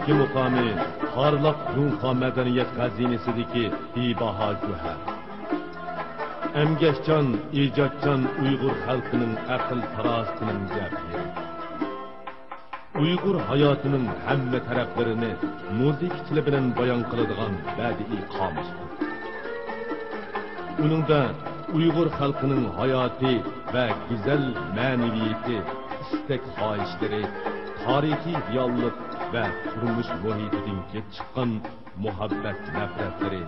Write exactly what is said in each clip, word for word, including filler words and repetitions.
ئىككى مۇقامى پارلاق جۇڭخۇا مەدەنىيەت خەزىنىسىدىكى بىباھا گۆھەر. ئەمگەكچان، ئىجادچان ئۇيغۇر خەلقىنىڭ ئەقىل-پاراسىتىنىڭ جەۋھىرى. ئۇيغۇر ھاياتىنىڭ ھەممە تەرەپلىرىنى مۇزىكا تىلى بىلەن بايان قىلىدىغان بەدىئىي قامۇس. ئۇنىڭدا ئۇيغۇر خەلقىنىڭ ھاياتى ۋە گۈزەل مەنىۋىيىتى، ئىستەك-خاھىشلىرى، تارىخىي رېئاللىق ۋە تۇرمۇش مۇھىتىدىن كېلىپ چىققان مۇھەببەت-نەپرەتلىرى،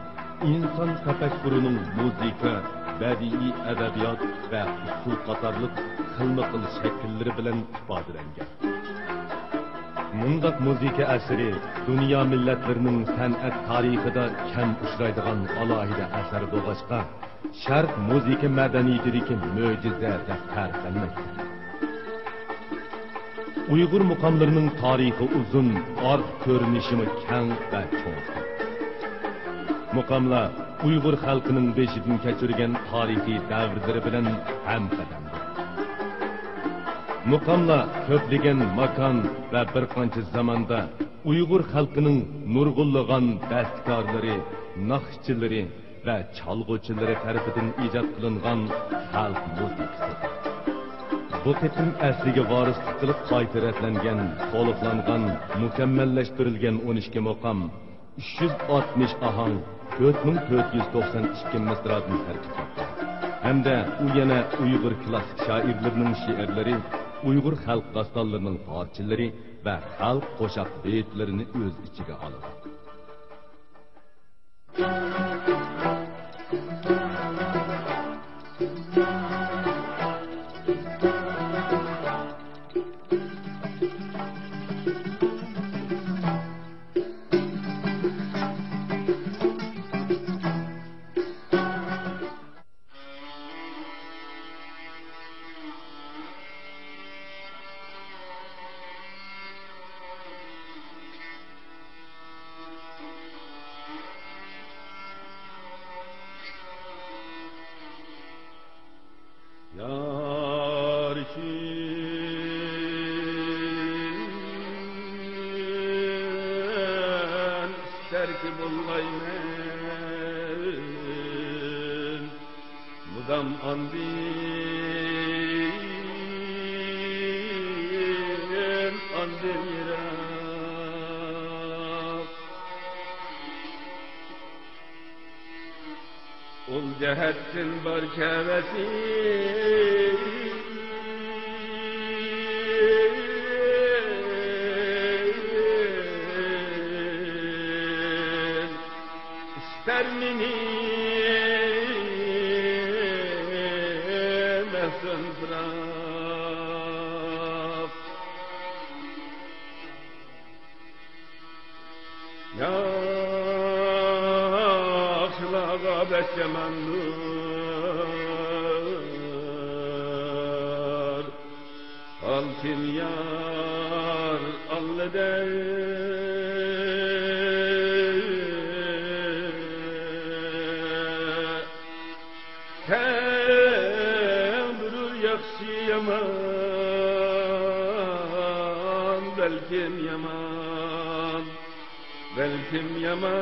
ئىنسان تەپەككۇرىنىڭ مۇزىكا، بەدىئىي ئەدەبىيات ۋە ئۇسسۇل قاتارلىق خىلمۇخىل شەكىللىرى بىلەن ئىپادىلەنگەن. مۇنداق مۇزىكا ئەسىرى دۇنيا مىللەتلىرىنىڭ سەنئەت تارىخىدا كەم ئۇچرايدىغان ئالاھىدە ئەسەر بولغاچقا، شەرق مۇزىكا مەدەنىيىتىدىكى مۆجىزە دەپ تەرىپلەنمەكتە. ئۇيغۇر مۇقاملىرىنىڭ تارىخى ئۇزۇن، ئارقا كۆرۈنۈشىمۇ كەڭ ۋە چوڭقۇر. مۇقاملار ئۇيغۇر خەلقىنىڭ بېشىدىن كەچۈرگەن تارىخىي دەۋرلىرى بىلەن ھەمقەدەمدۇر. مۇقاملار كۆپلىگەن ماكان ۋە بىر قانچە زاماندا ئۇيغۇر خەلقىنىڭ نۇرغۇنلىغان بەستىكارلىرى، ناخشىچىلىرى ۋە چالغۇچىلىرى تەرىپىدىن ئىجاد قىلىنغان خەلق مۇزىكىسى. بۇ قېتىم ئەسلىگە ۋارىسلىق قىلىپ قايتا رەتلەنگەن، تولۇقلانغان، مۇكەممەللەشتۈرۈلگەن ئون ئىككى مۇقام، ئۈچ يۈز ئاتمىش ئاھاڭ، تۆت مىڭ تۆت يۈز توقسان ئىككى مىسرادىن تەركىب تاپقان ھەمدە ئۇ يەنە ئۇيغۇر كلاسسىك شائىرلىرىنىڭ شېئىرلىرى، ئۇيغۇر خەلق داستانلىرىنىڭ پارچىلىرى ۋە خەلق قوشاق بېيىتلىرىنى ئۆز ئىچىگە ئالىدۇ. يار ئۈچۈن ئىستەركى بولغايمەن مۇدام ئاندىن، ئاندىن يىراق. ئۇل جەھەتتىن بار كەۋەسى ئىستەر مېنى مەھزۇن پىراق. ياخشىلارغا بەك ياماندۇر، ئالتۇن يار ئاللىدەي. تەڭدۇر ياخشى يامان، بەلكىم يامان، بەلكىم يامانراق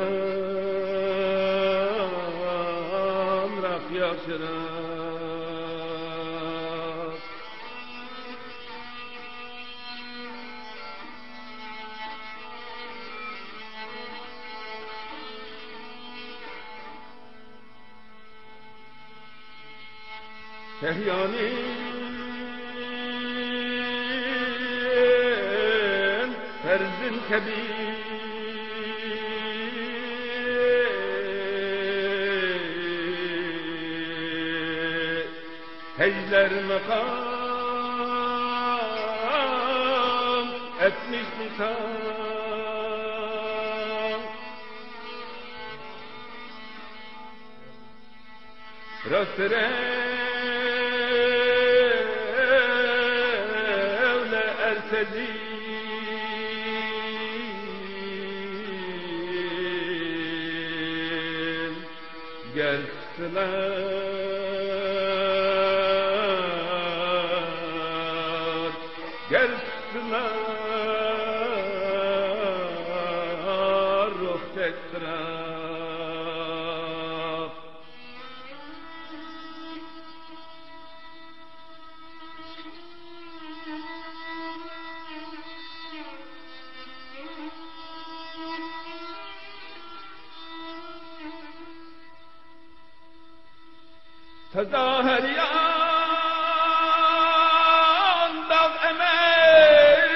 ياخشىراق. شەھيانىم پەرزىن كەبى تەجلەر ماقام ئەتمىش نىسان. راست رەۋلە ئەرسەدىن گەر سىلەر، گەر سىلەر. تەكرار. تازا ھەر يان داغ ئەمەس،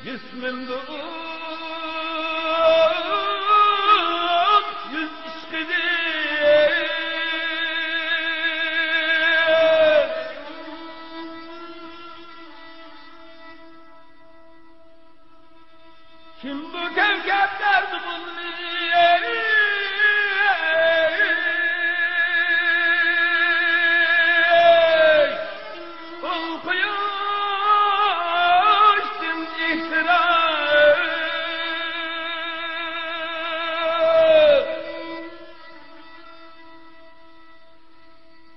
جىسمىمدىن يۈز ئىشقىدىن. كىم بۇ كەۋكەپ بەردى بۇنى؟ ئۇل قۇياشتىن ئېھتىرام.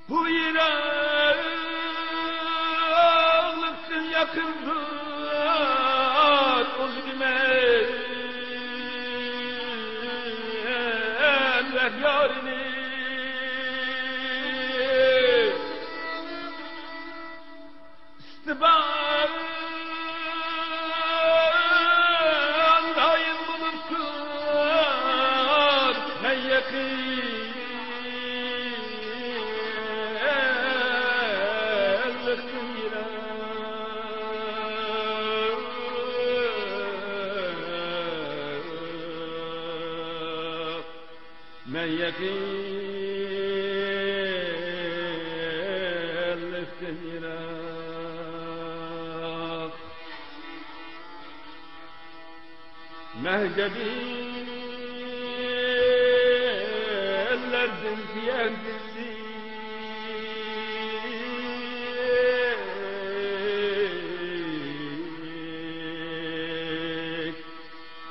بۇ يىراقلىقتىن يېقىن تۇت ئۆزگىمەن رەھبەرىنى. ئىستىبان دائىم بولۇپ تۇر، مەن يېقىنلىقتىن يىراق. مەن يېقىنلىقتىن يىراق، مەھجەبىلەردىن سىيەنسىز.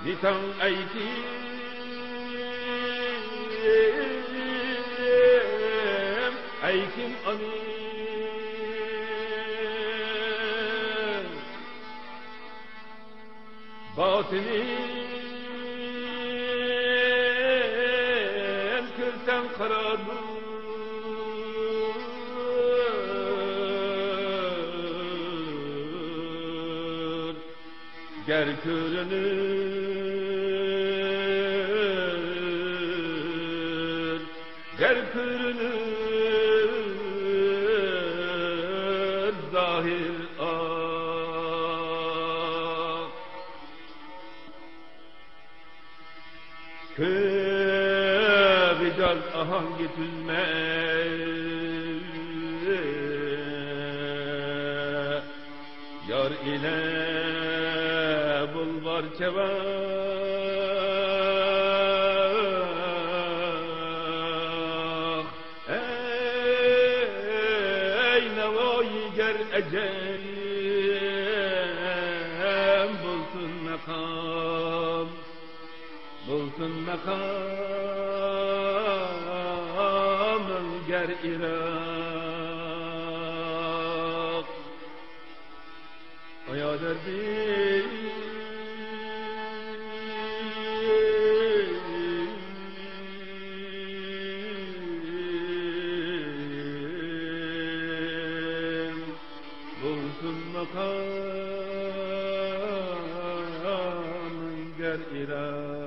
نىتاڭ ئەيكىم، ئەيكىم ئانى. باتىنىم كۆرسەڭ قارا نۇر. گەر كۆرۈنۈر، گەر كۆرۈنۈر زاھىر ئاق. كۆپ ئىجاز ئاھاڭگە تۈزمە، يار ئىلە بول بارچە ۋاق. ئەي ناۋايى گەر ئەجەم بولسۇن ماقام، بولسۇن ماقامىڭ گەر ئىراق. ئايا دەردىم، بولسۇن ماقامىڭ گەر ئىراق.